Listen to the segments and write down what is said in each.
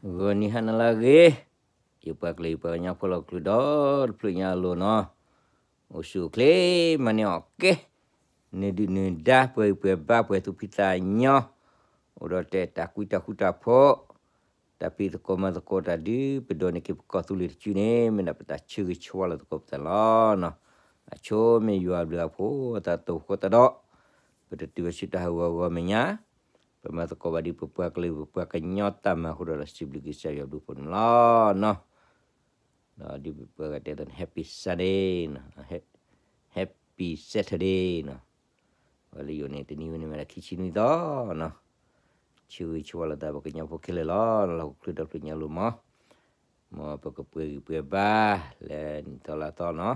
ဂီၤနံၤဟါနၤလၢအဂ့ၤ, ယပှၤကလုာ်ယပှၤကညီဖိလီၤကလုာ်ဒီတဖျၢၣ်ညါအလိၤနီၤ, အိၣ်ဆူၣ်အိၣ်ချ့ မၤန့ၢ်အီၣ်ကဲ, နဒုၣ်နဒါ ပှဲၤဂံၢ်ပှဲၤဘါ ပှဲၤသူၣ်ဖှံသးညီ, အိၣ်ဒီးတဲတၢ်ကွံတၢ်ဃူတၢ်ဖိး, တၢ်ဖံးသကိးမၤသကိးတၢ်ဒုး ပဒိးန့ၢ်က့ၤပကီၢ်သူလ့ၤတစုန့ၣ် မ့ၢ်ဒၣ်ပတၢ်ဆၢဂ့ၤဆၢဝါလီၤသကိးပသးလီၤနီၤ. အဆိမ့ၢ်ယွၤအဘျုးအဖှိၣ်အသးတိာ်ဃီသတးဒီး, ပတတုၤဝဲဆူတၢ်ဟးဂီၤဂီၤမဲာ်ညါ, ပမၤသကိးဘၣ်ဒ်ပပှၤကလုာ် ပပှၤကညီတၢ်မၤအဃိဒီး စံးဘျုးကစၢ်ယွၤဘျုးဖှိၣ်န့ၣ်လီၤနီၤ. ဒီးဒ်ပပှၤကတဲအသိးန့ၣ် Happy Sunday နီၤ, Happy Saturday နီၤ. ပှၤလၢယိၤန့ၣ် တနံၤဝဲန့ၣ်မ့ၢ်ဒၣ်ခံဆံနွံသီနီၤ, ဆၢဂ့ၤဆၢဝါလိာ်သးပှၤကညီဖိခဲလၢာ်လီၤ, လၢဟီၣ်ခိၣ်ချၢဒီဖျၢၣ်ညါလိၤမး, မ်ပကပှဲၤဂံၢ်ပှဲၤဘါ လၢနံၣ်သီလါသီနီ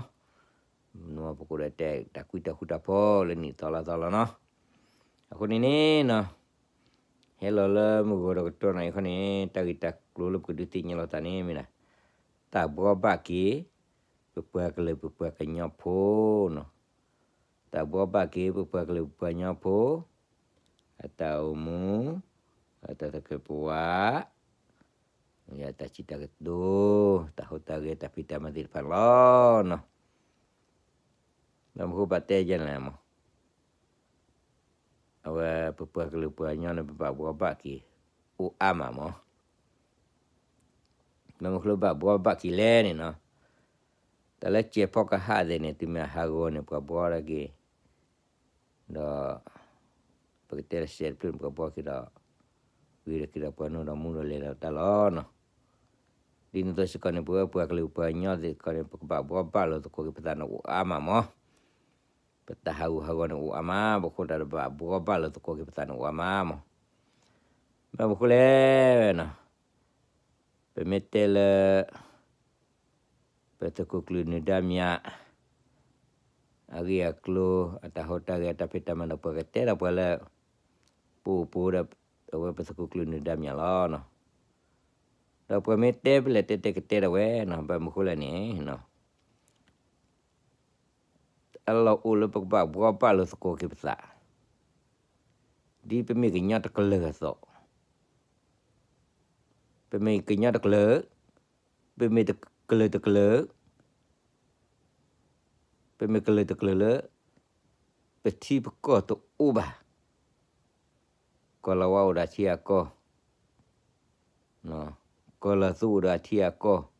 ၤ, မ်ပကအိၣ်ဒီးတဲတၢ်ကွံတၢ်ဃူတၢ်ဖိးလၢနံၣ်သီလါသီလီၤနီၤ. အဃိန့ၣ်န့ၣ်နီၤ, ဟဲလီၤလၢမုၢ်ဂီၤဒီးကတီၢ်နၤအံၤခီန့ၣ် တၢ်ဂ့ၢ်တၢ်ကျိၤလၢပကဒုးသ့ၣ်ညါလိာ်သးန့ၣ်မ့ၢ်ဒၣ်, တၢ်ဘှီဘၣ်က့ၤ ပပှၤကလုာ်ပပှၤကညီဖိနီၤ, တၢ်ဘှီဘၣ်က့ၤ ပပှၤကလုာ်ပပှၤကညီဖိ, အတၢ်အိၣ်မူ, အတၢ်သကဲးပဝး, တၢ်စံးတၢ်ကတိၤ, တၢ်ဟူးတၢ်ဂဲၤ တၢ်ဖံးတၢ်မၤသ့ၣ်တဖၣ်န့ၣ်လီၤနီၤ. ဒီးမ့ၢ်ဃိဘၣ်တဲယဲၢ်န့ၣ်မး, အဝဲပပှၤကလုာ်ပှၤကညီန့ၣ် ပဘၣ်ဘှီဘၣ်က့ၤ အိၣ်အါမးမး. မ့ၢ်မနုၤဃိလၢဘၣ်ဘှီဘၣ်က့ၤလဲၣ်န့ၣ်နီၤ, တၢ်လၢစဲးဖီကဟၣ်သ့ၣ်န့ၣ် တုၤမ့ၢ်အဟးဂီၤန့ၣ် ပှၤဘှီဒၣ်က့ၤ, ဒီး ပကတဲလၢစဲးတဖျၢၣ်န့ၣ် ပှၤဘှီက့ၤဒီး, ဂ့ၤဒီးက့ၤဒီးပှၤနီၢ်ဒီးမူဒီးလဲၤဒီးတၢ်လီၤနီၤ. ဒ်န့ၣ်အသိးစ့ၢ်ကီးန့ၣ် ပဝဲပှၤကလုာ်ပှၤကညီသ့ၣ်စ့ၢ်ကီးန့ၣ် ပကဘၣ်ဘှီဘၣ်လိာ်သကိးက့ၤပသးန့ၣ်အိၣ်အါမးမး. ပတၢ်ဟးဂူာ်ဟးဂီၤန့ၣ်အိၣ်အါမး, ပဃိတၢ်တဘၣ်ဘှီဘၣ်လိာ်သကိးက့ၤပသးန့ၣ်အိၣ်အါမးမး. ဘၣ်မနုၤဃိလဲၣ်နီၤ, ပမ့ၢ်တဲလၢ ပသုးခိၣ်ကျၢၢ်နၢၤဒါမြ, အဂ့ၢ်အကျိၤ အတၢ်ဟူးတၢ်ဂဲၤ အတၢ်ဖံးတၢ်မၤဒီး ပှၤကတဲဒီးပှၤလၢ ပအိၣ်ပအိၣ်ဒီး အဝဲပသုးခိၣ်ကျၢၢ်နၢၤဒါမြလီၤနီၤ. ဒီးပှၤမ့ၢ်တဲပလဲၣ်တဲတဲကတဲဒၣ်ဝဲနီၤ, ဘၣ်မနုၤဃိလဲၣ်န့ၣ် အလီၢ်အိၣ်လၢပကဘၣ်ဘှီဘၣ်လိာ်သကိးက့ၤပသး, ဒ်ပမ့ၢ်ကညီတကလုာ်အသိး, ပမ့ၢ်ကညီတကလုာ်, ပမ့ၢ်ကလုာ်တကလုာ်, ပမ့ၢ်ကလုာ်တကလုာ်လၢ ပထံပကီၢ်တအိၣ်ဘၣ်, ကီၢ်လီၤဝါအိၣ်ဒီးထံအကီၢ်, ကီၢ်လီၤသူအိၣ်ဒီးထံအကီၢ်,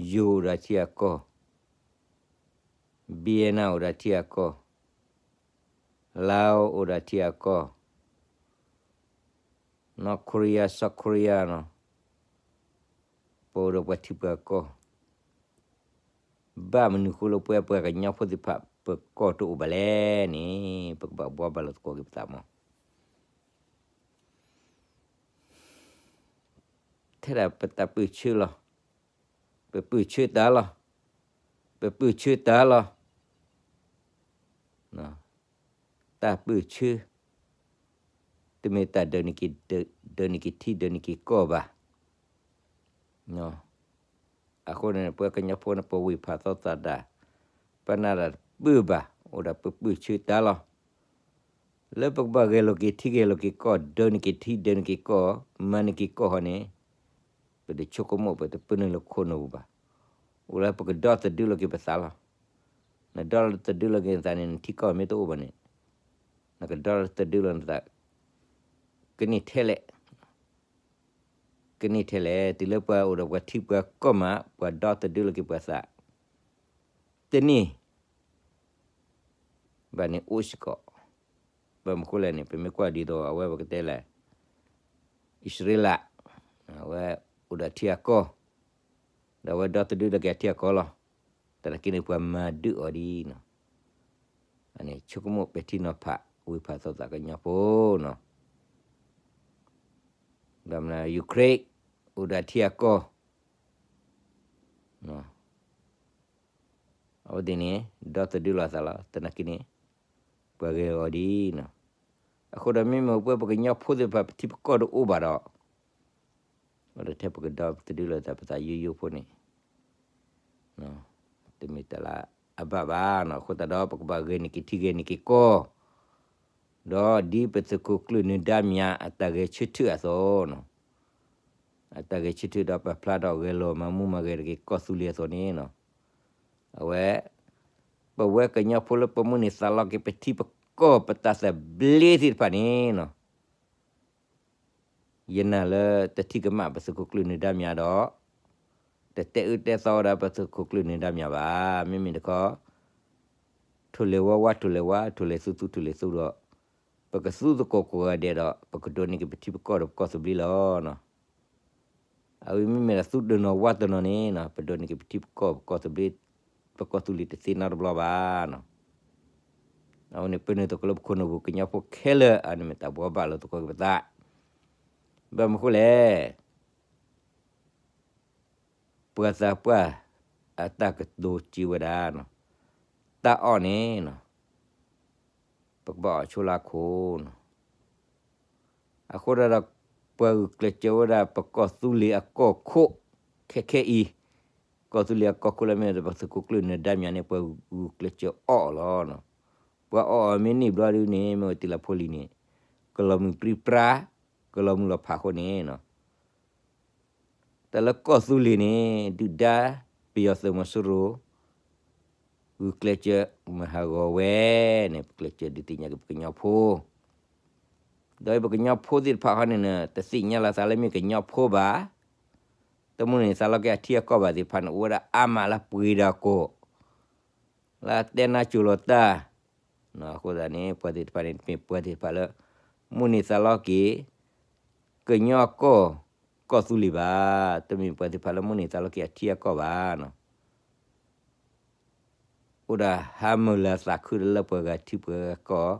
ယိၤအိၣ်ဒီးထံအကီၢ်, ဘံယဲနါအိၣ်ဒီးထံအကီၢ်, လါအိၣ်ဒီးထံအကီၢ်, North Korea, South Korea နီၤ, ပအိၣ်ဒီးပှၤထံပှၤကီၢ်, ဘၣ်မနုၤဃိလၢပဝဲပှၤကညီဖိသ့ၣ်တဖၣ် ပကီၢ်တအိၣ်ဘၣ်လဲၣ်န့ၣ် ပကဘၣ်ဘှီဘၣ်လိာ်သကိးက့ၤပသးမး. ထဲဒၣ်ပတၢ်ပၢၢ်ဆၢလီၤ, ပပၢၢ်ဆၢတၢ်လီၤ, ပပၢၢ်ဆၢတၢ်လီၤ. တၢ်ပၢၢ်ဆၢ တမ့ၢ်တၢ်ဒၢးန့ၢ်က့ၤ, ဒၢးန့ၢ်က့ၤထံဒၢးန့ၢ်က့ၤကီၢ်ဘၣ်. အဃိန့ၣ် ပှၤကညီဖိန့ၣ် ပဝ့ၢ်ဖးသီသးဒၣ်, ပနၢ်တၢ်တပၢၢ်ဘၣ်, အိၣ်ဒၣ်ပပၢၢ်ဆၢတၢ်လီၤ. လၢပကဘၣ်ဂဲၤလိာ်က့ၤထံဂဲၤလိာ်က့ၤကီၢ်, ဒၢးန့ၢ်က့ၤထံဒၢးန့ၢ်က့ၤကီၢ်, မၤန့ၢ်က့ၤကီၢ်ဟီန့ၣ်, ပတဆိကမိၣ် ပတပၢနုာ်လၢခိၣ်နူာ်ပူၤဘၣ်. အိၣ်လၢပကဒီသဒၢလီၤက့ၤပသးလီၤ. နဒီသဒၢလီၤက့ၤနသးန့ၣ် နထံကီၢ်မ့ၢ်တအိၣ်ဘၣ်န့ၣ်, နကဒီသဒၢလီၤနသး ကန့ၢ်ထဲလဲၣ်, ကန့ၢ်ထဲလဲၣ်. တုၤလၢပှၤအိၣ်ဒီးပှၤထံပှၤကီၢ်မး ပှၤဒီသဒၢလီၤက့ၤပှၤသး, တန့ၢ်ဘၣ်န့ၣ်အိၣ်စ့ၢ်ကီး. ဘၣ်မနုၤဃိလဲၣ်န့ၣ် ပမ့ၢ်ကွၢ်ဒ်သိး အဝဲပကတဲလဲၣ်, အံၣ်စရ့လး, အဝဲအိၣ်ဒီးထံအကီၢ်, ဒီးအဝဲဒီသဒၢလီၤက့ၤအထံအကီၢ်လီၤ. သနာ်က့န့ၣ် ပှၤမၤဒုးအီၤဒ်နီၤ. အန့ၣ် ဆိကမိၣ်ပဲာ်ထံနီၤဖး ဝ့ၢ်ဖးသီသးကညီဖိနီၤ. ဘၣ်မနုၤ ယူၤခရ့ၣ် အိၣ်ဒီးထံအကီၢ်, အဝဲသ့ၣ်န့ၣ် ဒီသဒၢလီၤသးလီၤ. သနာ်က့န့ၣ် ပှၤဂဲၤအီၤဒ်နီၤ. အဃိဒီးမ့မ့ၢ်ပဝဲပကညီဖိသ့ၣ်တဖၣ် ပထံပကီၢ်တအိၣ်ဘၣ်ဒီး အိၣ်ဒီးထဲပကဒီသဒၢလီၤသး ပသးယိယိဖိန့ၣ် တမ့ၢ်တၢ်လၢအဘၣ်ဘၣ်နီၤ. အဃိသတးဒီး ပကဘၣ်ဂဲၤန့ၢ်က့ၤထံဂဲၤန့ၢ်က့ၤကီၢ်, ဒီးဒ်ပသုးခိၣ်ကျၢၢ်နၢၤဒါမြအတၢ်ဂဲၤဆၢထၢၣ်အသိးနီၤ. အတၢ်ဂဲၤဆၢထၢၣ်ဒီးပာ်ဖျါထီၣ်ဂဲၤလိာ်မၤမူမၤဂဲၤတက့ၢ်ကီၢ်သူလ့ၤအသိးန့ၣ်နီၤ, အဝဲ ပဝဲကညီဖိလၢပမုၢ်န့ၢ်သးလီက့ၤပထံပကီၢ်ပတၢ်သဘျ့သ့ၣ်တဖၣ်န့ၣ်နီၤ ယနာ်လၢတထံၣ်ကမၣ်ပသုးခိၣ်ကျၢၢ်နၢၤဒါမၠးဒီး တတဲအၢတဲသီဝဲဒၣ်ပသုးခိၣ်ကျၢၢ်နၢၤဒါမၠးဘၣ်. မ့မ့ၢ်တခီ ထိၣ်လဲၤဝါဝါထိၣ်လဲၤဝါ ထိၣ်လဲၤသူသူထိၣ်လဲၤသူဒီး ပကသူသကိးကိးဂၤဒဲးဒီး ပကဒိးန့ၢ်က့ၤပထံပကီၢ်ဒီးပကီၢ်သဘျ့လီၤနီၤ. အဝဲမ့မ့ၢ်ဒီးသူတနီၤဝါတနီၤန့ၣ်နီၤ ပဒိးန့ၢ်က့ၤပထံပကီၢ်ပကီၢ်သဘျ့ ပကီၢ်သူလ့ၤတသ့နီတဘျီဘၣ်နီၤ. အဝဲန့ၣ် ပၢနုာ်သကိးလၢပခိၣ်နူာ်ပူၤကညီဖိခဲလၢာ် အန့ၣ်မ့ၢ်တၢ်ဘှီဘၣ်လိာ်သကိးက့ၤပသး, ဘၣ်မနုၤဃိလဲၣ် ပှၤသးပှၢ် အတၢ်ကတိၤစံးဝဲဒၣ်နီၤ, တၢ်အီၣ်န့ၣ်နီၤ ပကဘၣ်အီၣ်ဆိလၢခိၣ်နီၤ. အဃိဒၣ်ဒီး ပှၤဂုာ်ကျဲးစၢးဝဲဒၣ်ပကီၢ်သူလ့ၤအကီၢ်ခိၣ် ခဲခဲအံၤ, ကီၢ်သူလ့ၤအကီၢ်ခိၣ်လၢမ့ၢ်ဒီးပသုးခိၣ်ကျၢၢ်နၢၤဒါမၠးန့ၣ် ပှၤဂုာ်ကျဲးစၢးအီၣ်အီၤလီၤနီၤ. ပှၤအီၣ်အီၤမ့ၢ်န့ၢ်ဘျီဒုန့ၣ် မ့ၢ်ဝဲတံၤလီၤဖိလံၤန့ၣ် ကလီၤမုၢ်ပြံပြါ, ကလီၤမုၢ်လီၤဖးအဃိန့ၣ်နီၤ တၢ်လၢကီၢ်သူလ့ၤန့ၣ် ဒုၣ်ဒါပယီၤသုးမီၤစိရိၤ ဂုာ်ကျဲးစၢးမၤဟးဂီၤဝဲန့ၣ် ပကျဲးစၢးဒုးသ့ၣ်ညါက့ၤပကညီဖိ, ဒီးပကညီဖိသ့ၣ်တဖၣ်ဃီန့ၣ် တသ့ၣ်ညါလီၤသးလၢမ့ၢ်ကညီဖိဘၣ်, တမုၢ်န့ၢ်သးလီက့ၤအထံအကီၢ်ဘၣ်သ့ၣ်တဖၣ်န့ၣ် အိၣ်ဝဲဒၣ်အါမးလၢပှ့ၤဒီးကိး လၢတဲနါစိၤလီၤတၢ်, အဃိသတးန့ၣ် ပှၤသ့ၣ်တဖၣ်န့ၣ် တမ့ၢ်ပှၤသ့ၣ်တဖၣ်လၢ မုၢ်န့ၢ်သးလီက့ၤ ကညီကီၢ် ကီၢ်သူလ့ၤဘၣ်, တမ့ၢ်ပှၤသ့ၣ်တဖၣ်လၢမုၢ်န့ၢ်သးလီက့ၤအထံအကီၢ်ဘၣ်နီၤ. အိၣ်ဒၣ်ဟးမုာ်လၤသးခုဒီးလၢပှၤဂၤထံပှၤဂၤကီၢ်,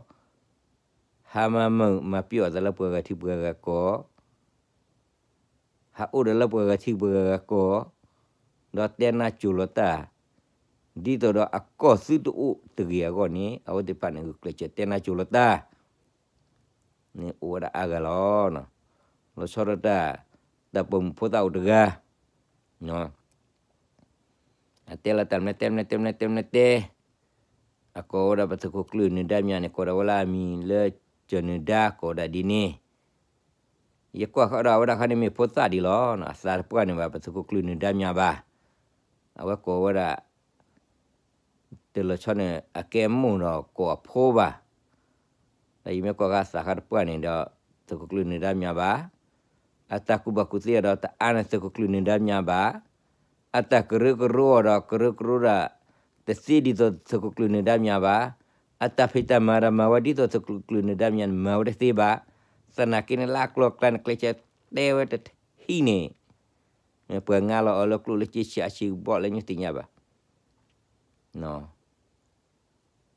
ဟးမၤမုာ်မၤပျီၣ်အသးလၢပှၤဂၤထံပှၤဂၤကီၢ်, ဟးအိၣ်ဒီးလၢပှၤဂၤထံပှၤဂၤကီၢ်, ဒီးတဲနါစိၤလီၤတၢ်, ဒ်သိးဒီးအကီၢ်သုတအိၣ်တဂ့ၤအဂီၢ်န့ၣ် အဝဲသ့ၣ်တဖၣ်န့ၣ် ဂုာ်ကျဲးစၢးတဲနါစိၤလီၤတၢ်န့ၣ် အိၣ်ဝဲဒၣ်အါဂၤလီၤ. လီၤဆီဒၣ်တၢ် တၢ်ပိာ်မုၣ်ဖိသၣ်အိၣ်တဂၤ အတဲလီၤတၢ်မနုၤတဲမနုၤတဲမနုၤတဲမနုၤတဲ, အကိးဝဲဒၣ်ပသုးခိၣ်ကျၢၢ်နၢၤဒါမၠးန့ၣ် ကိးဒၣ်ဝဲလၢအမံၤလၢ ကၠၢၢ်နၢၤဒါ ကိးဒၣ်ဒ်န့ၣ်, ယကွၢ်ဃီဒီးအဝဲဒၣ်ခီန့ၣ်မ့ၢ်ဖိသၣ်ဒံးလီၤ, အသးတပှၢ်န့ၣ်ဘၣ် ပသုးခိၣ်ကျၢၢ်နၢၤဒါမၠးဘၣ်, အဝဲကိးဝဲဒၣ် တလီၤဆီန့ၣ် အကဲမိၢ်ဒီးကိးအဖိဘၣ်. ဒီးယမ့ၢ်ကွၢ်ဃီအသးဃီတပှၢ်န့ၣ်ဒီး သုးခိၣ်ကျၢၢ်နၢၤဒါမၠးဘၣ်, အတၢ်ကူၣ်ဘၣ်ကူၣ်သ့အီၤဒီးတအါန့ၢ်သုးခိၣ်ကျၢၢ်နၢၤဒါမၠးဘၣ်, အတၢ်ကရၢကရိအီၤဒီးကရၢကရိဒၣ် တသ့ဒ်သိးသုးခိၣ်ကျၢၢ်နၢၤဒါမၠးဘၣ်, အတၢ်ဖံးတၢ်မၤဒီးမၤဝဲဒ်သိးသုးခိၣ်ကျၢၢ်နၢၤဒါမၠးန့ၣ် မၤဝဲတသ့ဘၣ်. သနာ်က့န့ၣ်လၢအကျိၤအကျဲန့ၣ် ကျဲးစၢးတဲဝဲတဟံးန့ၣ် ပှၤငါလီၤအီၤလၢကျိၣ်လၢစ့ဆံးအဆံးဘီၣ်လၢညိသ့ၣ်ညါဘၣ်.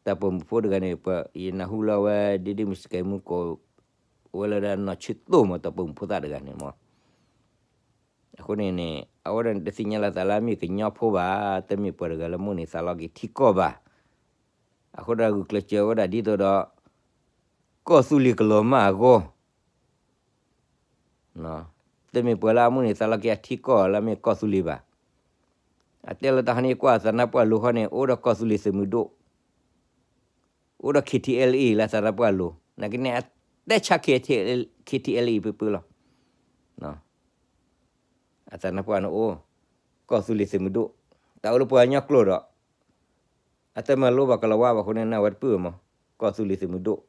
တၢ်ပိာ်မုၣ်ဖိတဂၤန့ၣ် ယနၢ်ဟူလၢအဝဲ ဒ့ဒ့မုၢ်စကဲမူကိးဝဲလၢဒၣ်နီၢ်ဆၢတိၢ်မး တၢ်ပိာ်မုၣ်ဖိသၣ်တဂၤန့ၣ်မး. အဃိန့ၣ်န့ၣ် အဝဲဒၣ်န့ၣ်တသ့ၣ်ညါလီၤသးလၢအမ့ၢ်ကညီဖိဘၣ်, တမ့ၢ်ပှၤတဂၤလၢမုၢ်န့ၢ်သးလီက့ၤထံကီၢ်ဘၣ်. အဃိဒီးဂုာ်ကျဲးစၢးဝဲဒၣ်ဒ်သိးဒီး ကီၢ်သူလ့ၤကလီၤမၢ်အဂီၢ် တမ့ၢ်ပှၤလၢအမုၢ်န့ၢ်သးလီက့ၤအထံကီၢ်လၢအမ့ၢ်ကီၢ်သူလ့ၤဘၣ်. အတဲလီၤတၢ်ခီန့ၣ် ကွၢ်အသးနါပှၢ်လိၤခီန့ၣ် အိၣ်ဒီးကီၢ်သူလ့ၤသုးမုၢ်ဒိၣ်, အိၣ်ဒီး K T L A လၢအသးနါပှၢ်လိၤ, နာ်က့န့ၣ် အတဲဆါ K T L A ပၢပၢလီၤ. အသးနါပှၢ်န့ၣ်အိၣ် ကီၢ်သူလ့ၤသုးမုၢ်ဒိၣ်, တၢ်အိၣ်လၢပှၤကညီကျိာ်ဒီး အတမၤလိဘၣ်ကလီၤဝါဘၣ်အဃိန့ၣ် နာ်ဝဲတပၢၢ်မး, ကီၢ်သူလ့ၤသုးမုၢ်ဒိၣ်,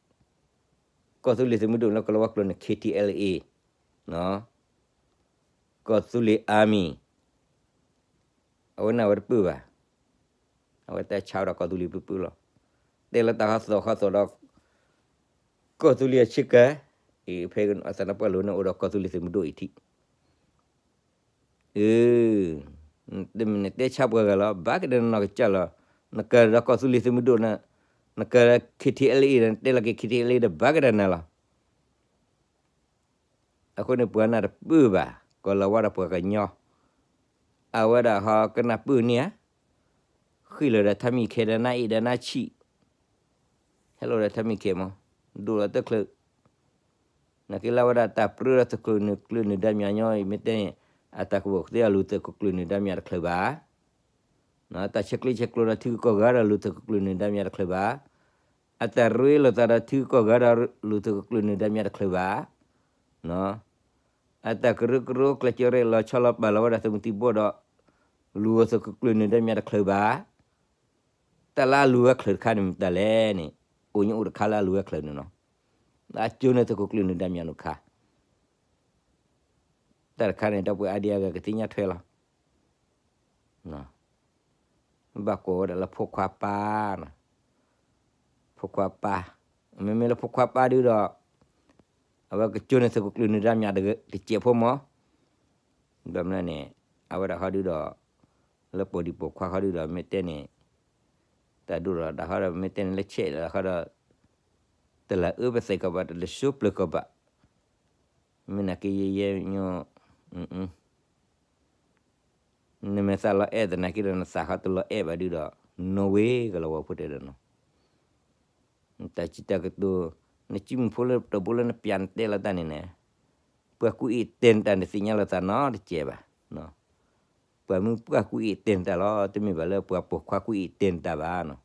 ကီၢ်သူလ့ၤသုးမုၢ်ဒိၣ်လၢကလီၤဝါကျိာ်န့ၣ် K T L A, ကီၢ်သူလ့ၤ Army, အဝဲနာ်ဝဲတပၢၢ်ဘၣ်, အဝဲတဲဆါဒီးကီၢ်သူလ့ၤပၢပၢလီၤ. တဲလၢတၢ်ခီသိးခီသိးဒီး ကီၢ်သူလ့ၤအဆ့ကၤ, အံၤဖဲအသးနါပှၢ်လိၤန့ၣ်အိၣ်ဒီးကီၢ်သူလ့ၤသုးမုၢ်ဒိၣ်အံၤထံး အၢ နတဲဆါပှၤဂၤလီၤ, ဘၣ်ကဒဲးနနီၢ်ကစၢ်လီၤ. နကၤဒီးကီၢ်သူလ့ၤသုးမုၢ်ဒိၣ်, နကၤ K T L A ဒီး နတဲလီၤက့ၤ K T L A ဒီး ဘၣ်ကဒဲးနၤလီၤ. အဃိန့ၣ် ပှၤနာ်တပၢၢ်ဘၣ်, ကီၢ်လီၤဝါဒီးပှၤကညီ, အဝဲဒၣ်ဟီကနၢ်ပၢၢ်န့ၣ်ဧါ, ဃ့ၢ်လီၤဒီးထါမံၤခဲဒီးနါအ့ၣ်ဒီးနါဆံး ဟဲလီၤဒီးထါမံၤခဲမး, ဒိၣ်လီၤတချုး, နာ်က့လၢဝဲဒၣ်တၢ်ပြၢဒီးသုးခိၣ်နၢၤကျၢၢ်နၢၤဒါမၠးညီအံၤ မ့ၢ်တဲန့ၣ် အတၢ်ကူၣ်ဘၣ်ကူၣ်သ့အီၤလူၤသုးခိၣ်ကျၢၢ်နၢၤဒါမၠးတချုးဘၣ်. တၢ်ဆဲးကျိးဆဲးကျိးဒီးထံဂုၤကီၢ်ဂၤဒီးလူၤသုးခိၣ်ကျၢၢ်နၢၤဒါမၠးတချုးဘၣ်. အတၢ်ရ့လိာ်သးဒီးထံဂုၤကီၢ်ဂၤဒီးလူၤသုးခိၣ်ကျၢၢ်နၢၤဒါမၠးတချုးဘၣ်. အတၢ်ကရၢကရိကျဲးစၢးရဲၣ်လီၤဆီလီၤပာ်လီၤဝဲဒၣ်သုးမုၢ်သံၣ်ဘိဒီး လူၤအီၤသုးခိၣ်ကျၢၢ်နၢၤဒါမၠးတချုးဘၣ်. တၢ်လၢအလူၤဝဲချုးတခါန့ၣ်မ့ၢ်တၢ်လဲၣ်န့ၣ် အိၣ်ညိအိၣ်တခါလၢအလူၤဝဲချုးန့ၣ်နီၤ. အကၠိန့ၣ်သုးခိၣ်ကျၢၢ်နၢၤဒါမၠးနီၤခါ တၢ်တခါန့ၣ် ဒီပုၢ်ဝဲၢ်အါဒံအါဂၤကသ့ၣ်ညါထွဲလီၤ. ဘၣ်ကိးဝဲဒၣ်လၢဖိခွါပၢ်နီၤ, ဖိခွါပၢ်, မ့မ့ၢ်လၢဖိခွါပၢ်ဒုဒီး အဝဲကကၠိန့ၣ်သုးခိၣ်ကျၢၢ်နၢၤဒါမၠးတကဲးဖိမၢ်, ဘၣ်မနုၤန့ၣ် အဝဲဒၣ်ဃီဒုဒီး လၢပိာ်ဒံးပိာ်ခွါဃီဒုဒီး မ့ၢ်တဲန့ၣ် တၢ်ဒိၣ်လီၤဒၣ်ဃီဒီး မ့ၢ်တဲန့ၣ်လၢဆဲးလီၤဃီဒီး တလၢအၢပသဲးကီးဘၣ် တလၢစိပျၢၤကီးဘၣ်, မ့ၢ်နာ်က့ယဲယဲညီ နမ့ၢ်သးလီၤအဲၣ်သနာ်က့ဒီး နသးဃီတလီၤအဲၣ်ဘၣ်ဒုဒီး နီၣ်ဝ့ကလီၤဝဲဖိတဲဒီးနီၤ, တၢ်စံးတၢ်ကတိၤ, နစံၣ်မုၢ်ဖိလၢတဘိလၢနပျးနတဲလီၤတၢ်န့ၣ်န့ၣ်, ပှၤကူၣ်အ့ၣ်တဲနတၢ်န့ၣ်သ့ၣ်ညါလီၤသးနီတစဲးဘၣ်, ပှၤမုၢ်ပှၢ်ကူၣ်အ့ၣ်တဲနတၢ်လီၤ, တမ့ၢ်ဘၣ်လၢပှၤပိာ်ခွါကူၣ်အ့ၣ်တဲနတၢ်ဘၣ်နီၤ.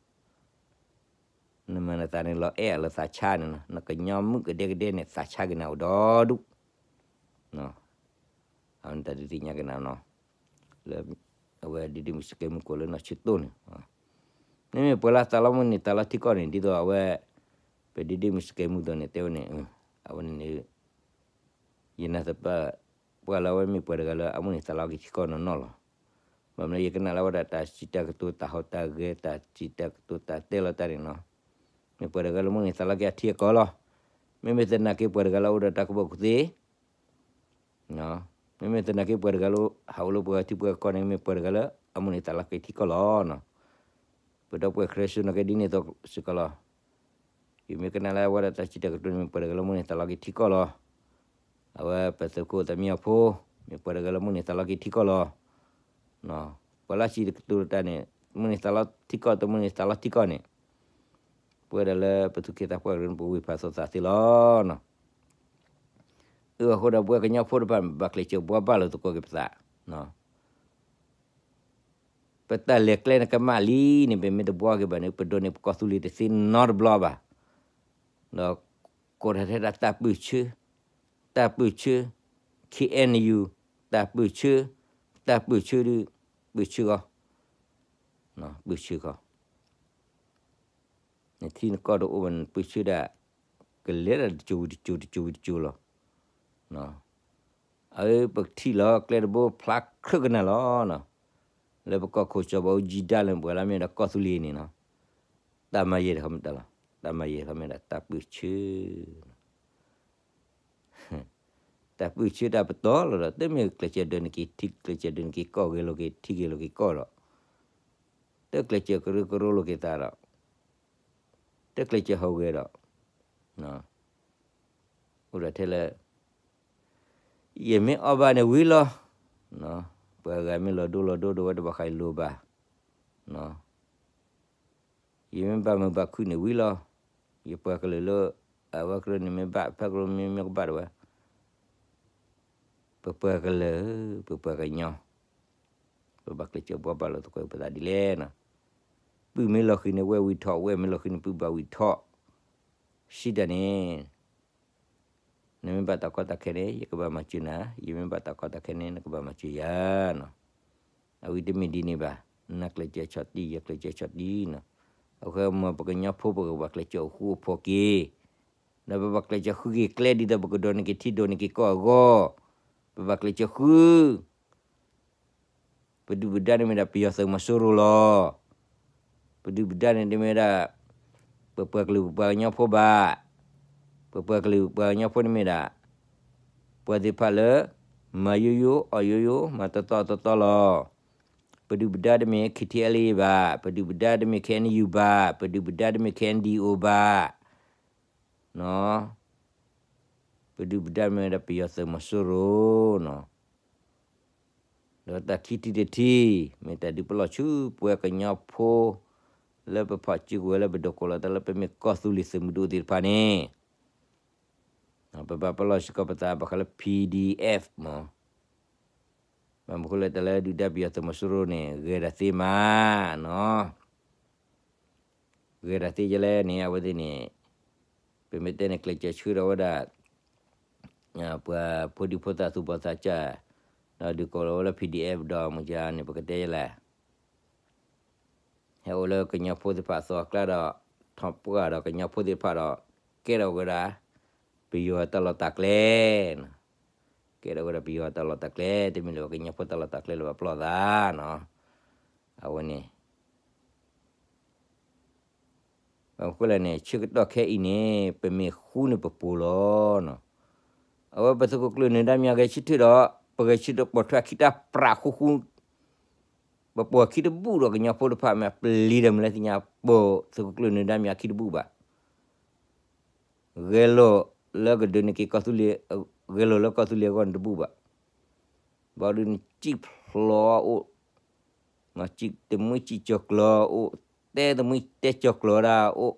နမၤနသးန့ၣ်လီၤအဲၣ်လၢသးဆါန့ၣ်နီၤ, နကညီမုၣ်ကဒဲကဒဲန့ၣ် သးဆါက့ၤနၤအိၣ်ဒီဒူၣ်, အဝဲန့ၣ်တၢ်ဒုးသ့ၣ်ညါက့ၤနၤနီၤ, လၢ အဝဲဒ့ဒ့မုၢ်စကဲမုၢ်ကိးလၢနီၢ်ဆၢတိၢ်န့ၣ်, မ့မ့ၢ်ပှၤလၢသးလီမုၢ်န့ၢ်သးလီထံကီၢ်န့ၣ် ဒ်သိးအဝဲ ပဒ့ဒ့မုၢ်စကဲမုၢ်သိးန့ၣ် တဲဝဲန့ၣ်, အဝဲန့ၣ် ယနာ်သပှၢ် ပှၤလၢအဝဲမ့ၢ်ပှၤတဂၤလၢအမိၣ်န့ၢ်သးလီက့ၤထံကီၢ်နီၢ်နီၢ်လီၤ. ဘၣ်မနုၤယကနၣ်လၢဝဲဒၣ်တၢ်စံးတၢ်ကတိၤတၢ်ဟီၣ်တၢ်ဂဲၤ တၢ်စံးတၢ်ကတိၤတၢ်တဲလီၤတၢ်န့ၣ်နီၤ, မ့ၢ်ပှၤတဂၤလၢမိၣ်န့ၢ်သးလီက့ၤအထံအကီၢ်လီၤ. မ့မ့ၢ်သနာ်က့ပှၤတဂၤလၢအိၣ်ဒီးတၢ်ကူၣ်ဘၣ်ကူၣ်သ့ မ့မ့ၢ်သနာ်က့ပှၤတဂၤလၢ ဟးအိၣ်လၢပှၤထံပှၤကီၢ်န့ၣ် မ့ၢ်ပှၤတဂၤလၢအမိၣ်န့ၢ်သးလီက့ၤထံကီၢ်လီၤ. ပဒီပုၢ်ဝဲၢ်ခရံာ်ဖိနာ်က့ဒ်န့ၣ်သိးစ့ၢ်ကီးလီၤ. ယမ့ၢ်ကနၣ်လၢဝဲဒၣ်တၢ်စံးတၢ်ကတိၤန့ၣ် မ့ၢ်ပှၤတဂၤလၢမိၣ်န့ၢ်သးလီက့ၤထံကီၢ်လီၤ. အဝဲပသုးခိၣ်သးမံအီၤဖိ မ့ၢ်ပှၤတဂၤလၢမိၣ်န့ၢ်သးလီက့ၤထံကီၢ်လီၤ. ပှၤလၢစံးတၢ်ကတိၤတၢ်န့ၣ် မိၣ်န့ၢ်သးလီထံကီၢ် တမိၣ်န့ၢ်သးလီထံကီၢ်န့ၣ် ပဝဲဒၣ်လၢပသူၣ်က့သးပှၢ်ကရၢန့ၣ် ပဝံၢ်ဖးသိသးသ့လီၤ. အဃိဒီးပဝဲကညီဖိတဖၣ် ဘၣ်ကျဲးစၢးဘှါဘၣ်လိာ်သကိးက့ၤပသး ပတၢ်လဲၤကျဲန့ၣ်ကမၣ်လံန့ၣ် ပမ့ၢ်တဘှါက့ၤဘၣ်န့ၣ် ပဒိးန့ၢ်ပကီၢ်သူလ့ၤတသ့နီတဘျီဘၣ်. ဒီးကိးတၢ်ထဲဒၣ်တၢ်ပၢၢ်ဆၢ, တၢ်ပၢၢ်ဆၢ, K N U, တၢ်ပၢၢ်ဆၢ, တၢ်ပၢၢ်ဆၢဒုး, ပၢၢ်ဆၢဃီ, ပၢၢ်ဆၢဃီ, နထံနကီၢ်တအိၣ်ဘၣ်န့ၣ် ပၢၢ်ဆၢဒၣ် ကလဲၤဒၣ်တစိၤဝံၤတစိၤ တစိၤဝံၤတစိၤလီၤ. အပကထံၣ်လီၤကျဲတဘိဖျါခုကနၣ်လီၤ. လၢပကီၢ်ခိၣ်စီၤဘးအူကၠံဒါလၢပှၤလၢမ့ၢ်ဝဲဒၣ်ကီၢ်သူလ့ၤန့ၣ်နီၤ, တၢ်မၤယဲၢ်တခီမ့ၢ်တၢ်လီၤ, တၢ်မၤယဲၢ်တခီမ့ၢ်ဒၣ်တၢ်ပၢၢ်ဆၢ, တၢ်ပၢၢ်ဆၢတၢ်ပတီၢ်လီၤဒီး တမ့ၢ်ကျဲးစၢးဒိးန့ၢ်က့ၤထံ ကျဲးစၢးဒိးန့ၢ်က့ၤကီၢ်ဂဲၤလိာ်က့ၤထံဂဲၤလိာ်က့ၤကီၢ်ဒီး တကျဲးစၢးကရၢကရိလိာ်က့ၤသးဒီး တကျဲးစၢးဟူးဂဲၤဒီး အိၣ်ဒီးထဲလၢ ယမ့ၢ်အီၣ်ဘၣ်န့ၣ်ဝံၤလီၤ. ပှၤဂၤမ့ၢ်လီၤဒိလီၤဒိဒီးဝဲတဘၣ်ဃးယလိၤဘၣ်. ယမ့ၢ်ဘၣ်မုာ်ဘၣ်ခုၣ်န့ၣ်ဝံၤလီၤ. ယပှၤကလုာ်လၢ အဝဲကရၢန့ၣ်မ့ၢ်ဘၣ် ဖဲကရၢမ့ၢ်မ့ၢ်ကဘၣ်ဒၣ်ဝဲ ပပှၤကလုာ်, ပပှၤကညီ, ပဘၣ်ကျဲးစၢးဘှါဘၣ်လိာ်သကိးပသးဒ်လဲၣ်နီၤ. ပုၢ်မ့ၢ်လီၤဃံၤန့ၣ် ဝဲၢ်ဝံၤထီၣ်, ဝဲၢ်မ့ၢ်လီၤဃံၤန့ၣ် ပုၢ်ဘၣ်ဝံၤထီၣ်. စံးတၢ်န့ၣ် နမ့ၢ်ဘၣ်တၢ်ကီတၢ်ခဲန့ၣ် ယကဘၣ်မၤစၢၤနၤ, ယမ့ၢ်ဘၣ်တၢ်ကီတၢ်ခဲန့ၣ် နကဘၣ်မၤစၢၤယၤနီၤ. အဝဲတမ့ၢ်ဒ်န့ၣ်ဘၣ်. နကျဲးစၢးဆီၣ်တံၢ် ယကျဲးစၢးဆီၣ်တံၢ်နီၤ. အဃိမ့ၢ်ပကညီဖိပကဘၣ်ကျဲးစၢးအိၣ်ဃူအိၣ်ဖိးက့ၤ ဒီးပဘၣ်ကျဲးစၢးဃုက့ၤကျဲဒ်သိးပကဒိးန့ၢ်က့ၤထံဒိးန့ၢ်က့ၤကီၢ်အဂီၢ်, ပဘၣ်ကျဲးစၢးဃု ပဒုၣ်ပဒါန့ၣ်မ့ၢ်ဒၣ်ပယီၤသုးမီၤစိရိၤလီၤ. ပဒုၣ်ပဒါန့ၣ်တမ့ၢ်ဒၣ် ပပှၤကလုာ်ပပှၤကညီဖိဘၣ်. ပပှၤကလုာ်ပပှၤကညီဖိန့ၣ်မ့ၢ်ဒၣ် ပှၤသ့ၣ်တဖၣ်လၢ မၤယိယိ အီၣ်ယိယိ မၤတီတီတီတီလီၤ. ပဒုၣ်ပဒါတမ့ၢ် K T L A ဘၣ်, ပဒုၣ်ပဒါတမ့ၢ် K N U ဘၣ်, ပဒုၣ်ပဒါတမ့ၢ် K N D O ဘၣ် ပဒုၣ်ပဒါမ့ၢ်ဝဲဒၣ်ပယီၤသုးမီၤစိရိၤနီၤ. ဒီးတၢ်ခံထံၣ်တထံၣ် မ့ၢ်တၢ်ဒုးပလီၢ်ဆူပဝဲကညီဖိ လၢပဖီၣ်စုကဝဲၤလၢပဒိးကိးလီၤသးလၢပမ့ၢ်ကီၢ်သူလ့ၤသုးမုၢ်ဒိၣ်သ့ၣ်တဖၣ်န့ၣ် ပဘၣ်ပလီၢ်စ့ၢ်ကီးပသးဘၣ်ဃးလၢ P D F မး. ဘၣ်မနုၤဃိလဲၣ် တၢ်လၢဒုၣ်ဒါပယီၤသုးမီၤစိရိၤန့ၣ် ဂဲၤတၢ်သ့မးနီၤ. ဂဲၤတၢ်သ့ဒ်လဲၣ်န့ၣ် အဝဲသ့ၣ်န့ၣ် ပမ့ၢ်တဲန့ၣ် ကျဲးစၢးဆှၢဒီးဝဲဒၣ် ပှၤဖိဒံဖိသၣ်သူၣ်ဘီၣ်သးစၢ်, ဒီးဒုးကိးလီၤဝဲလၢ PDF ဒီးမုၢ်ကါန့ၣ် ပကတဲယဲလဲၣ် ဟဲအိၣ်လၢကညီဖိသ့ၣ်တဖၣ်အသီအကျါဒီး ထီၣ်ပှၢ်ဒီးကညီဖိသ့ၣ်တဖၣ်ဒီး ကဲထီၣ်ဝဲဒၣ် ပယီၤတၢ်လီၢ်တၢ်ကျဲ, ကဲထီၣ်ဝဲဒၣ်ပယီၤတၢ်လီၢ်တၢ်ကျဲ, တမ့ၢ်လၢပကညီဖိတၢ်လီၢ်တၢ်ကျဲလၢၤဘၣ်ပျီသးနီၤ, အဝဲန့ၣ် ဘၣ်မနုၤဃိလဲၣ်န့ၣ် ဆၢကတီၢ်ခဲအံၤန့ၣ် ပမ့ၢ်ဃူန့ၢ်ပပိၤလီၤနီၤ, အဝဲပသုးခိၣ်ကျၢၢ်နၢၤဒါမံၤဂဲၤဆၢထၢၣ်ဒီး ပဂဲၤဆၢထၢၣ်ပိာ်ထွဲအခံတၢ်ပြးဃူဃူ ပပိာ်အခံတဘူၣ်ဒီးကညီဖိတဖၣ်မ့ၢ်ပျံၤဒီးမနုၤလဲၣ်သ့ၣ်ညါ ပိာ်သုးခိၣ်ကျၢၢ်နၢၤဒါမံၤအခံတဘူၣ်ဘၣ်. ဂဲၤလိာ်လၢကဒုးန့ၢ်က့ၤကီၢ်သူလ့ၤ, ဂဲၤလိာ်လၢကီၢ်သူလ့ၤအဂီၢ်န့ၣ်တဘူၣ်ဘၣ်. ဘၣ်ဒုးနစံၣ်ဖျိးအိၣ်, တမှံစံၣ်ကၠီၤကျၢၤအိၣ်, တဲတမှံတဲကၠီၤကျၢၤဒၣ်အိၣ်,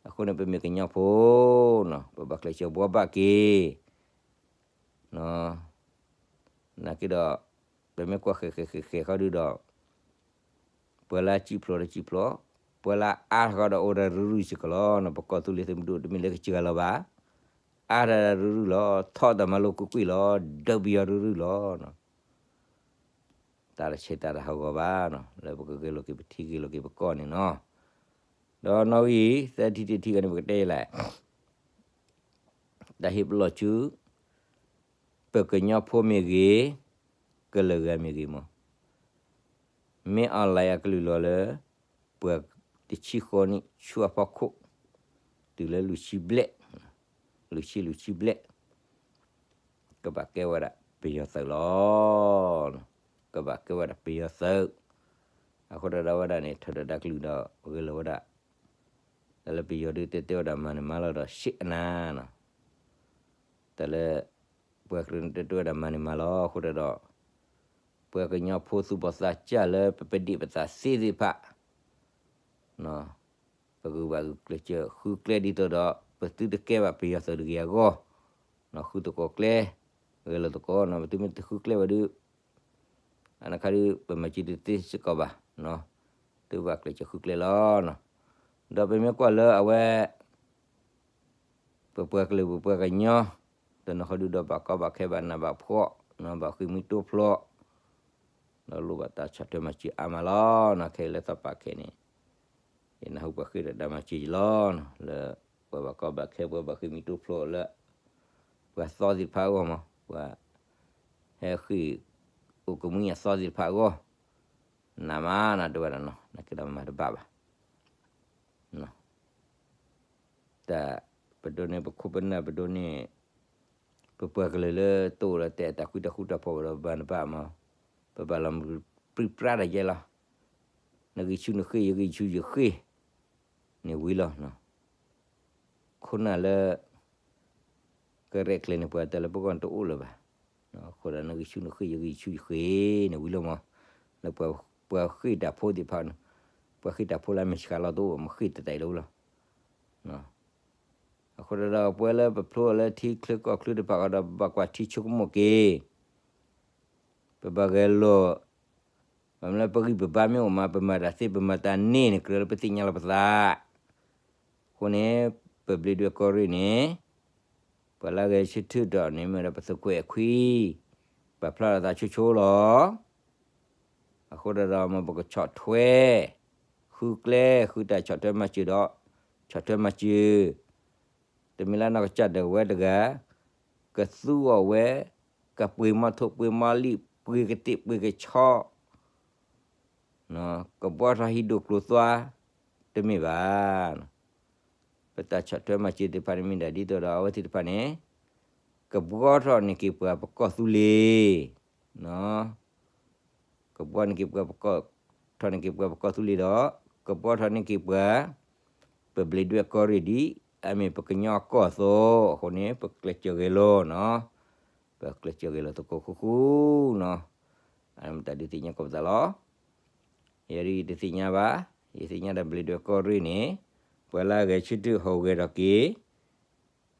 အဃိန့ၣ်ပမ့ၢ်ကညီဖိနီၤ ပဘၣ်ကျဲးစၢးဘှီဘၣ်က့ၤ နာ်က့ဒီး ပမ့ၢ်ကွၢ်ဃဲးဃဲးဃဲးဃဲးဃီဒုဒီး ပှၤလၢအစံၣ်ဖျိးဒီးစံၣ်ဖျိး, ပှၤလၢအအါထီၣ်ဃီဒီးအိၣ်ဒီးရုၢ်ရုၢ်စ့ၢ်ကီးလီၤ. ပကီၢ်သူလ့ၤသုးမုၢ်ဒိၣ်တမ့ၢ်လၢကစှၤလီၤဘၣ်, အါထီၣ်ဒီးရုၢ်ရုၢ်လီၤ. ထီၣ်တၢ်မၤလိကွ့ၢ်ကွ့ၢ်လီၤ. ဒုးပယီၤရုၢ်ရုၢ်လီၤ. တၢ်တဆဲးတၢ်တဟးဂီၤဘၣ်နီၤ လၢပကဂဲၤလိာ်က့ၤပထံဂဲၤလိာ်က့ၤပကီၢ်န့ၣ်နီၤ. ဒီးနီၣ်ဂံၢ်သၢထံၣ်တထံၣ်ဂၤန့ၣ် ပကတဲယဲလဲၣ် တၢ်ဟ့ၣ်ပလီၢ်ဆူ ပကညီဖိမ့ၢ်ဂ့ၤ, ကလၢၤဂၤမ့ၢ်ဂ့ၤမး, မ့ၢ် online အကလုာ်လီၤလၢ ပှၤတဆံဃိးနံၣ်ဆူအဖီခိၣ် တုၤလၢလွံၢ်ဆံဘျဲၣ်, လွံၢ်ဆံလွံၢ်ဆံဘျဲၣ် ကဘၣ်ကဲဝဲဒၣ်ပယီၤသုးလီၤ. ကဘၣ်ကဲဝဲဒၣ်ပယီၤသုး, အဃိဒီးဒၣ်ဝဲဒၣ်န့ၣ် ထၢၣ်ဒီးတၢ်ကလုၢ်ဒီးဂဲၤလိာ်ဝဲဒၣ်, တၢ်လၢပယီၤဒုးတဲတဲဝဲဒၣ်မၤန့ၢ်မၤလီၤဒီး ရှ့ၣ်အနၤနီၤ, တၢ်လၢ ပှၤကလုာ်န့ၣ်တဲတဲဝဲဒၣ်မၤန့ၢ်မၤလီၤ အဃိဒီး ပှၤကညီဖိသူၣ်ဘီၣ်သးစၢ်လၢပပဒံးပသးသ့သ့ၣ်တဖၣ် ပဂုၤဘၣ်ဂုၤကျဲးစၢးဃုကျဲဒ်သိးဒီး ပသုတကဲဘၣ်ပယီၤသုးတဂ့ၤအဂီၢ်, ဃုသကိးကျဲ, ဂဲၤလိာ်သကိးနီၤ, ပသုမ့ၢ်တဃုကျဲဘၣ်ဒုး အနခါဒုး ပမၤစၢၤတသ့စ့ၢ်ကီးဘၣ်, သုဘၣ်ကျဲးစၢးဃုကျဲလီၤ. ဒီးပမ့ၢ်ကွၢ်လၢအဝဲ ပပှၤကလုာ်ပပှၤကညီ တနီၤဃီဒုးဒီးဘၣ်ကီဘၣ်ခဲဘၣ်နးဘၣ်ဖှီၣ်, ဘၣ်ဃ့ၢ်မှံတိဖျိး, ဒီးလိၣ်ဘၣ်တၢ်ဆီၣ်ထွဲမၤစၢၤအါမးလီၤ. ခဲအံၤလၢသီပာ်ခဲန့ၣ် ယနၢ်ဟူပှၤဃ့ၢ်ဒီးတၢ်မၤစၢၤယလီၤ, လၢပှၤဘၣ်ကီဘၣ်ခဲ ပှၤဘၣ်ဃ့ၢ်မှံတိဖျိးလၢ ပှၤသီသ့ၣ်တဖၣ်အဂီၢ်မး, ပှၤ ဟဲဃ့ၢ်အိၣ်ကမှံအသီသ့ၣ်တဖၣ်အဂီၢ်, နးမးနးတဲဝဲဒၣ်နီၤ, နာ်က့ဒီးမၤတဘၣ်ဘၣ် တၢ်ပဒိးန့ၢ်ပခိၣ်ပနၢ် ပဒိးန့ၢ် ပပှၤကလုာ်လၢတအိၣ်ဒီးတဲတၢ်ဃူတၢ်ဃူတၢ်ဖိးဒီးဘၣ်နဘၣ်မး, ပဘၣ်လီၤပြံပြါတၢ်ယဲလီၤ. နဂံၢ်ဆူၣ်နဃ့ၢ် ယဂံၢ်ဆူၣ်ယဃ့ၢ် န့ၣ်ဝံၤလီၤ. ခိၣ်နၢ်လၢ ကရဲၣ်ကျဲၤန့ၣ် ပှၤတဲလၢပဂီၢ်တအိၣ်လၢၤဘၣ်. အဃိဒီးနဂံၢ်ဆူၣ်နဃ့ၢ် ယဂံၢ်ဆူၣ်ယဃ့ၢ်န့ၣ်ဝံၤလီၤမး, လၢပှၤဃ့ၢ်တၢ်ဖိသ့ၣ်တဖၣ်, ပှၤဃ့ၢ်တၢ်ဖိလၢအမ့ၢ်ဆှးလီၤတအိၣ် မ့ၢ်ဃ့ၢ်တတၢ်အံၤလၢဝံၤလီၤ. အဃိဒီး ပဝဲလၢပဖျိလၢထံချၢကီၢ်ချၢတဖၣ်ဃီဒီး ပဘၣ်ကွၢ်ထံဆိကမိၣ်က့ၤ, ပဘၣ်ဂဲၤလိာ်, ပမ့ၢ်လၢပဂံၢ်ပဘါမ့ၢ်အိၣ်မး ပမၤတၢ်သ့ပမၤတၢ်န့ၢ်န့ၣ် ကြၢးလၢပသ့ၣ်ညါလီၤပသး အဃိန့ၣ် ပဘျ့ဒွဲၣ်ကီၢ်ရ့ၣ်န့ၣ် ပှၤလၢအဂဲၤဆၢထၢၣ်ဒီးန့ၣ် မ့ၢ်ဝဲဒၣ်ပသုးခိၣ်အဲၣ်ခွံ, ပာ်ဖျါထီၣ်သးဆိဆိလီၤ. အဃိဒီး မ်ပကဆီၣ်ထွဲ ဃုကျဲ ဃုတၢ်ဆီၣ်ထွဲမၤစၢၤဒီး ဆီၣ်ထွဲမၤစၢၤ တမ့ၢ်လၢနီၢ်ကစၢ်ဒၣ်ဝဲတဂၤ ကသူအီၤဝဲ ကပှ့ၤမီထိၣ်ပှ့ၤမီလံာ် ပှ့ၤကသ့ၣ်ပှ့ၤကဆီ ကဘှီထီၣ်ဟံၣ်ဒိၣ်ကျိၤသွါ တမ့ၢ်ဘၣ်. ပတၢ်ဆီၣ်ထွဲမၤစၢၤသ့ၣ်တဖၣ်န့ၣ်မ့ၢ်ဒၣ်ဒ်သိးဒီးအဝဲသ့ၣ်တဖၣ်န့ၣ် ကဘှီထီၣ်န့ၢ်က့ၤပှၤပကီၢ်သူလ့ၤ ကဘှီန့ၢ်က့ၤပှၤပကီၢ်, ထီၣ်န့ၢ်က့ၤပှၤပကီၢ်သူလ့ၤဒီး ကဘှီထီၣ်န့ၢ်က့ၤပှၤ ပဘျ့ဒွဲၣ်ကီၢ်ရ့ၣ်ဒ် အမ့ၢ်ပကညီအကီၢ်အသိး အဃိန့ၣ် ပကျဲးစၢးဂဲၤလိာ်နီၤ, ပကျဲးစၢးဂဲၤလိာ်သကိးဃူဃူနီၤ, အမ့ၢ်တၢ်ဒုးသ့ၣ်ညါကိးပသးလီၤ. ယဲဒၣ်ယတသ့ၣ်ညါဘၣ်, ယသ့ၣ်ညါဒၣ်ဘျ့ဒွဲၣ်ကီၢ်ရ့ၣ်န့ၣ် ပှၤလၢအဂဲၤဆၢထၢၣ်ဟူးဂဲၤထီၣ်က့ၤ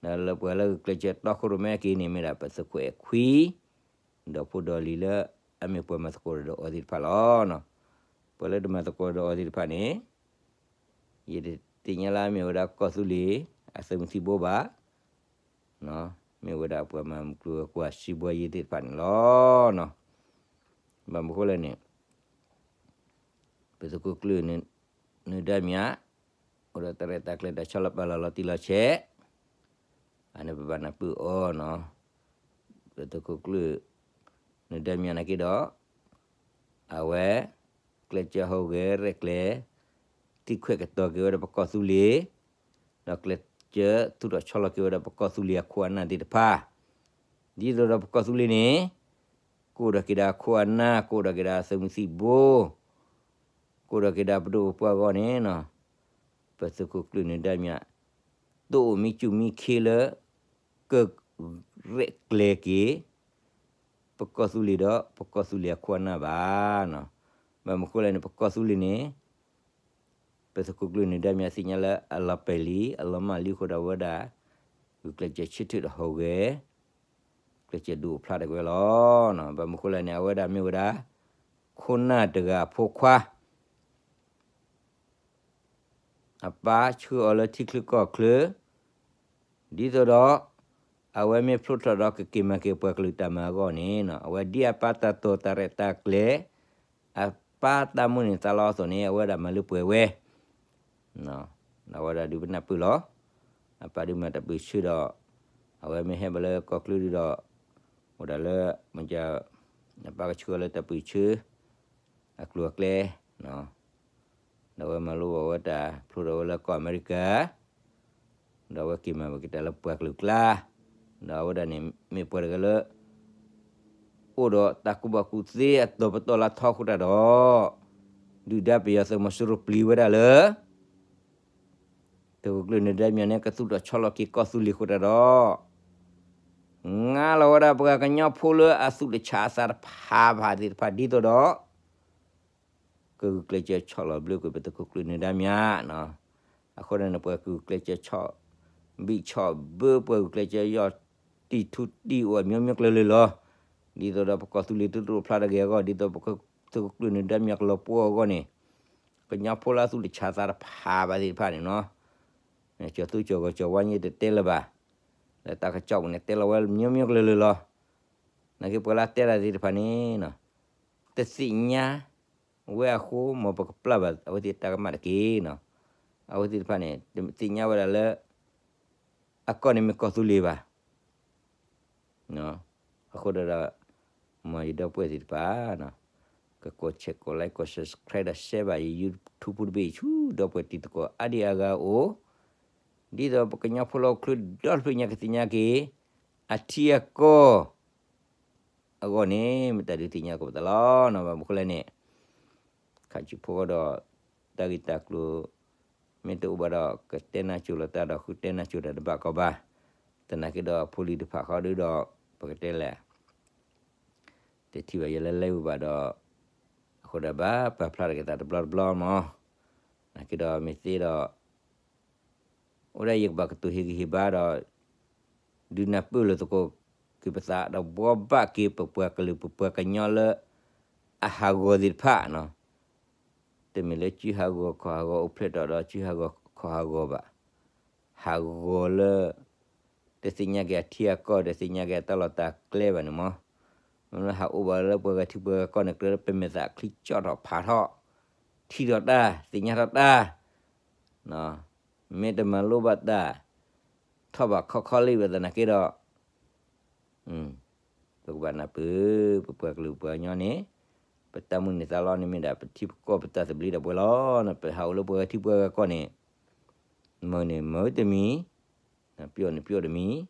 ဒီးလၢပှၤလၢဂုာ်ကျဲးစၢးတီခိၣ်ရိၣ်မဲက့ၤန့ၣ် မ့ၢ်ဒၣ်ပသုးခိၣ်အဲၣ်ခွံ, ဒီးဖိဒီးလံၤလၢ အမ့ၢ်ပှၤမၤသကိးဒီးအီၤသ့ၣ်တဖၣ်လီၤ. ပှၤလၢတမၤသကိးဒီးအီၤသ့ၣ်တဖၣ်န့ၣ် ယတသ့ၣ်ညါလၢအမ့ၢ်ဝဲဒၣ်ကီၢ်သူလ့ၤ အသုးမုၢ်သံၣ်ဘိဘၣ်. မ့ၢ်ဝဲဒၣ်ပှၤမၤမုၢ်ကျိၤဝဲၤကွာ် စံးဘှီယ့သ့ၣ်တဖၣ်န့ၣ်လီၤ. ဘၣ်မနုၤဃိလဲၣ်န့ၣ် ပသုးခိၣ်ကျၢၢ် နၢၤဒါမံၤ အိၣ်ဒီးတၢ်ရဲၣ်တၢ်ကျဲၤ တၢ်ဆီလီၤပာ်လီၤလီၤတံၢ်လီၤဆဲး, အန့ၣ်ပဘၣ်နၢ်ပၢၢ်အီၤနီၤ. ပသုးခိၣ်ကျၢၢ် နၢၤဒါမံၤ နာ်က့ဒီး အဝဲ ကျဲးစၢးဟူးဂဲၤရဲၣ်ကျဲၤ သံခွဲးကတီၤက့ၤဝဲဒၣ်ပကီၢ်သူလ့ၤ, ဒီးကျဲးစၢးသူၣ်ထီၣ်ဆီလီၤက့ၤဝဲဒၣ်ပကီၢ်သူလ့ၤအခိၣ်အနၢ်သ့ၣ်တဖၣ်, ဒ်သိးဒီးပကီၢ်သူလ့ၤန့ၣ် ကအိၣ်ဒီးက့ၤဒီးအခိၣ်အနၢ်, ကအိၣ်ဒီးက့ၤဒီးအသုးမုၢ်သံၣ်ဘိ, ကအိၣ်ဒီးက့ၤဒီးပဒိၣ်ပပှၢ်အဂီၢ်န့ၣ်နီၤ, ပသုးခိၣ်ကျၢၢ် နၢၤဒါမံၤ တအိၣ်မံစူၣ်မံခ့လၢ က ရဲၣ်ကျဲၤက့ၤ ပကီၢ်သူလ့ၤဒီး ပကီၢ်သူလ့ၤအခိၣ်အနၢ်ဘၣ်နီၤ. ဘၣ်မနုၤဃိလဲၣ်န့ၣ် ပကီၢ်သူလ့ၤန့ၣ် ပသုးခိၣ်ကျၢၢ် နၢၤဒါမံၤ သ့ၣ်ညါလၢအလီၤပဲာ်လံ အလီၤမၢ်လံအဃိဒီး အဝဲဒၣ် ဂုာ်ကျဲးစၢးဆၢထၢၣ်ဒီးဟူးဂဲၤ ကျဲးစၢးဒုးအိၣ်ဖျါတက့ၢ်ဝဲလီၤ. ဘၣ်မနုၤဃိလဲၣ်န့ၣ် အဝဲဒၣ်မ့ၢ်ဝဲဒၣ် ခိၣ်နၢ်တဂၤအဖိခွါ အပၢ်ဆှၢအီၤလၢထံချၢကီၢ်ချၢ, ဒ်သိးဒီး အဝဲမ့ၢ်ဖျိထီၣ်ဒီးကက့ၤမၤက့ၤပှၤကလုာ်တၢ်မၤအဂီၢ်န့ၣ်နီၤ, အဝဲဒ်အပၢ်တၢ်တိာ်တၢ်ရဲၣ်တၢ်ကျဲၤ, အပၢ်တၢ်မိၣ်န့ၢ်သးလီအသိးန့ၣ် အဝဲဒၣ်မၤလၢပှဲၤဝဲ အဝဲဒၣ်ဒုးပနၢ်ပၢၢ်လီၤ. အပၢ်ဒုးမၤတၢ်ပၢၢ်ဆၢဒီး အဝဲမ့ၢ်ဟဲဘၣ်လၢကီၢ်ချၢဒုးဒီး အိၣ်ဒၣ်လၢ မ့ၢ် အပၢ်ကဆှၢလၢတၢ်ပၢၢ်ဆၢ အကျိၤအကျဲ ဒီးအဝဲမၤလိဘၣ်ဝဲတၢ်ဖျိထီၣ်ဝဲလၢကီၢ်အမဲရကၤ, ဒီးအဝဲက့ၤမၤဘၣ်က့ၤတၢ်လၢပှၤကလုာ်ကျါ, ဒီးအဝဲဒၣ်န့ၣ် မ့ၢ်ပှၤတဂၤလၢ အိၣ်ဒီးတၢ်ကူၣ်ဘၣ်ကူၣ်သ့အတီၤပတီၢ်လၢထီအဃိတၢ်ဒီး ဒုၣ်ဒါပယီၤသုးမီၤစိရိၤပျံၤဝဲဒၣ်လၢ သုးခိၣ်ကျၢၢ် နၢၤဒါမံၤ န့ၣ် ကသူၣ်ထီၣ်ဆီလီၤက့ၤကီၢ်သူလ့ၤအဃိတၢ်ဒီး ငါလီၤဝဲဒၣ်ပှၤကညီဖိလၢအသူၣ်တဆးအသးတဖၣ်ဘၣ်သ့ၣ်တဖၣ် ဒ်သိးဒီး ကဂုာ်ကျဲးစၢးဆီၣ်လီၤဘျၢကွံာ်ပသုးခိၣ်ကျၢၢ် နၢၤဒါမံၤ အဃိန့ၣ် ပှၤဂုာ်ကျဲးစၢးဆီၣ်ဘံၣ်ဆီၣ်ဘၢ ပှၤဂုာ်ကျဲးစၢးယီၢ်တံၢ်ထူတံၢ်အိၣ် မျိုးမျိုးကျဲၤလၢာ်လီၤ. ဒ်သိးဒီးပကီၢ်သူလ့ၤသုတအိၣ်ဖျါတဂ့ၤအဂီၢ်, ဒ်သိးပသုးခိၣ်ကျၢၢ် နၢၤဒါမံၤ ကလီၤပှီၢ်အဂီၢ်န့ၣ်, ကညီဖိလၢအသူၣ်တဆးသးတဖၣ်ဘၣ်သ့ၣ်တဖၣ်န့ၣ်နီၤ, ကၠီၤသူကၠီၤဂီၤကၠီၤဝါ န့ၣ်တတဲလၢၤဘၣ်, လၢတၢ်ကစီၣ်ပူၤန့ၣ် တဲလီၤဝဲ မျိုးမျိုးကျဲၤလၢာ်လီၤ. နာ်က့ ပှၤလၢတဲတၢ်သ့ၣ်တဖၣ်န့ၣ် တသ့ၣ်ညါဝဲအဃိ မ်ပကပျၢ်ဘၣ်အဝဲသ့ၣ်တၢ်ကမၣ်တက့ၢ်နီၤ. အဝဲသ့ၣ်တဖၣ်န့ၣ် တသ့ၣ်ညါဝဲဒၣ်လၢ အကီၢ်န့ၣ်မ့ၢ်ကီၢ်သူလ့ၤဘၣ်. အဃိဒီး မ်ယဒီပုၢ်ဝဲၢ်သ့ၣ်တဖၣ် ကကိး share ကိး like ကိး subscribe ဒီး share ဘၣ်ယ YouTube ပူၤတဘ့ၣ်ဆူ ဒီပုၢ်ဝဲၢ်တံၤသကိးအါဒံအါဂၤအအိၣ်, ဒ်သိးပကညီဖိလၢဟီၣ်ခိၣ်ချၢဒီတဖျၢၣ်ညါကသ့ၣ်ညါက့ၤ အထံအကီၢ် အဂီၢ်န့ၣ် မ့ၢ်တၢ်ဒုးသ့ၣ်ညါကပသးလီၤနီၤ. ဘၣ်မနုၤဃိလဲၣ်န့ၣ် ခးဆူဖိဒီး တၢ်ဂ့ၢ်တၢ်ကျိၤ မ့ၢ်တအိၣ်ဘၣ်ဒီး ကတဲနၢ်ကၠိလီၤတၢ်ဒီး ဃုတဲနၢ်ကၠိတၢ်တဘၣ်ကီဘၣ်. သနာ်က့ဒီး ဖိလံၤတဖၣ်ဃီဒုဒီး ပကတဲလဲၣ် တထံၣ်ဘၣ်ယဲလၢလၢဝံၤဘၣ်ဒီး အဃိဒီးဘၣ်ပာ်ဖျါတက့ၤသးတဘျီတဘျီမး. နာ်က့ဒီးမ့ၢ်သ့ဒီး အိၣ်ဒၣ်ယကဘၣ်ကတိၤဟ့ၣ်ဂံၢ်ဟ့ၣ်ဘါဒီး ဒုးနၢ်ပၢၢ်လိာ်သကိးက့ၤပသးဒီး ဘှီဘၣ်က့ၤပပှၤကလုာ်ပပှၤကညီလၢ အဟးဂီၤသ့ၣ်တဖၣ်နီၤ. တမ့ၢ်လၢစုဟးဂီၤခီၣ်ဟးဂီၤအိၣ်ဖျဲၣ်ထီၣ်ဒီး စုဟးဂီၤခီၣ်ဟးဂီၤဘၣ်. ဟးဂီၤလၢ တသ့ၣ်ညါက့ၤအထံအကီၢ် တသ့ၣ်ညါက့ၤအတၢ်လီၢ်တၢ်ကျဲဘၣ်န့ၣ်မး. မ့ၢ်ဟးအိၣ်ဘၣ်လၢပှၤဂၤထံပှၤဂၤကီၢ်န့ၣ် ကြၢးလၢပမဲာ်သးချံကၠီၣ်ထီၣ်ဖးထီၣ် ထံၣ်ထီၣ်တၢ် သ့ၣ်ညါထီၣ်တၢ် မ့ၢ်တမၤလိဘၣ်တၢ် ထီၣ်ဘၣ်ခီခီလံဘၣ်သနာ်က့ဒီး ပကဘၣ်နၢ်ပၢၢ် ပပှၤကလုာ်ပှၤကညီန့ၣ် ပတၢ်မုၢ်န့ၢ်သးလီန့ၣ်မ့ၢ်ဒၣ် ပထံပကီၢ်ပတၢ်သဘျ့ဒီးပှဲၤလီၤ. ပဟးအိၣ်လၢပှၤဂၤထံပှၤဂၤကီၢ်န့ၣ် မုာ်န့ၣ်မုာ်တမံၤ, ပျီၣ်န့ၣ်ပျီၣ်တမံၤ,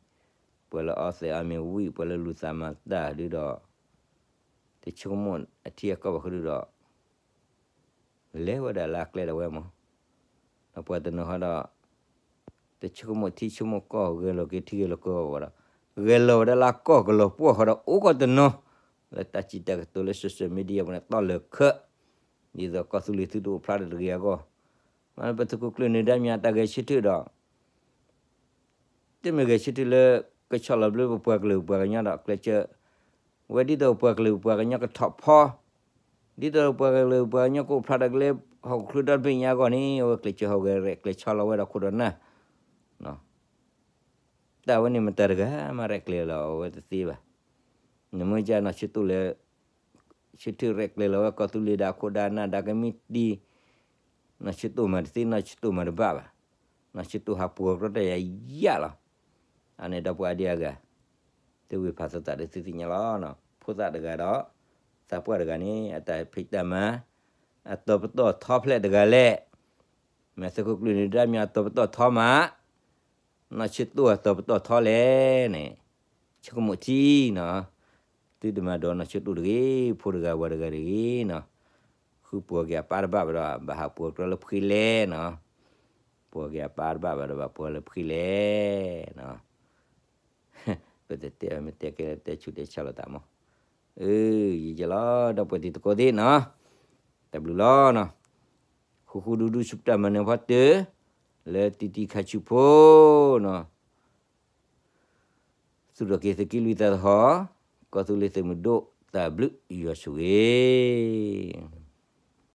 ပှၤလၢအီသဲးအီမ့ၤဝံၤ ပှၤလၢလူၤသးမၤတၢ်ဒုဒီး တဆိကမိၣ်အထံအကီၢ်ဘၣ်ဃုာ်ဒုဒီး လဲၤဝဲဒၣ်လၢအကျဲဒၣ်ဝဲမး. ဒီးပှၤတနီၤဟီဒီး တဆိကမိၣ်ထံဆိကမိၣ်ကီၢ် ဂဲၤလိာ်က့ၤထံဂဲၤလိာ်ကီၢ်ဘၣ်ဒီး ဂဲၤလိာ်ဝဲဒၣ်လၢအကီၢ်ကလီၤပှီၢ်ဃီဒီး အိၣ်ကီၢ်တနီၤ လၢတၢ်စံးတၢ်ကတိၤလၢ social media ပူၤန့ၣ် တီၢ်လၢာ်ခၢး ဒ်သိးကီၢ်သူလ့ၤသုတအိၣ်ဖျါတဂ့ၤအဂီၢ်, မ့ၢ်ပသုးခိၣ်ကျၢၢ် နၢၤဒါမံၤ အတၢ်ဂဲၤဆၢထၢၣ်ဒီး တမ့ၢ်ဂဲၤဆၢထၢၣ်လၢ ကဆီၣ်လီၤဘျၢပပှၤကလုာ်ပှၤကညီဒီး ကျဲးစၢး ဝဲဒ်သိးပှၤကလုာ်ပှၤကညီကထီၣ်ဖီ ဒ်သိးပှၤကလုာ်ပှၤကညီကအိၣ်ဖျါတၢ်ကလဲ ဟီၣ်ခိၣ်ချၢဒီတဘ့ၣ်ညါအဂီၢ်န့ၣ် အဝဲကျဲးစၢးဟူးဂဲၤရဲၣ်ကျဲၤဆီလီၤဝဲဒီးခိၣ်ဒီးနၢ် တၢ်ဝဲန့ၣ်မတၤတဂၤမးရဲၣ်ကျဲၤလီၤအဝဲတသ့ဘၣ်. နမ့ၢ်ကနီၢ်ဆၢတိၢ်လၢ ဆၢထၢၣ်ရဲၣ်ကျဲၤလီၤဝဲကီၢ်သူလ့ၤဒီးအခိၣ်ဒီးနၢ်ဒီးကမံးတံာ်, နီၢ်ဆၢတိၢ်မၤတသ့ နီၢ်ဆၢတိၢ်မၤတဘၣ်ဘၣ်. နီၢ်ဆၢတိၢ်ဟးပှီၤကြီတၢ်ယၤယၤလီၤ. အန့ၣ်ဒီပုၢ်ဝဲၢ်အဒံအဂၤ သုဝ့ၢ်ဖးသသးဒီးသုသ့ၣ်ညါလီၤ. ဖိသၣ်တဂၤဒီး သးပှၢ်တဂၤန့ၣ် အတၢ်ဖံးတၢ်မၤ အတီၤပတီၢ်ထီဖျဲၣ်တဂၤလဲၣ်. မ့ၢ်သုးခိၣ်ကျၢၢ်န့ၣ်ဒၣ်မ့ၢ်အတီၤပတီၢ်ထီမး, နီၢ်ဆၢတိၢ်အတီၤပတီၢ်ထီလဲၣ်န့ၣ်, ဆိကမိၣ်ထံနီၤ, သုတမၤဒိးနီၢ်ဆၢတိၢ်တဂ့ၤ, ဖိတဂၤဝၤတဂၤတဂ့ၤနီၤ, ဃုပှီၤက့ၤအပၢ်တဘၣ်ဘၣ်ဒီး ဘၣ်ဟးပှီၤကြီလၢဖှ့လဲၣ်နီၤ, ပှီၤက့ၤအပၢ်တဘၣ်ဘၣ်ဒီး ဘၣ်ပှီၤလၢဖှ့လဲၣ်နီၤ ပတတဲမ့ၢ်တဲကဲတဲဆူးတဲဆါလိာ်သးမး, အၢ ယံာ်ယံာ်လီၤ ဒီပုၢ်ဝဲၢ်တံၤသကိးသ့ၣ်နီၤ, တၢ်ဘျုးလီၤနီၤ, ဃူဃူဒူဒူဆူပတၢ်မၤနၢၤဖီတၢၢ်, လၢတံၤတံၤခါဆူဖိနီၤ, သူၣ်ထီၣ်က့ၤသုးက့လွံၢ်သးသဟီၣ်, ကီၢ်သူလ့ၤသုးမုၢ်ဒိၣ်တၢ်ဘျုးယွၤဆိၣ်ဂ့ၤ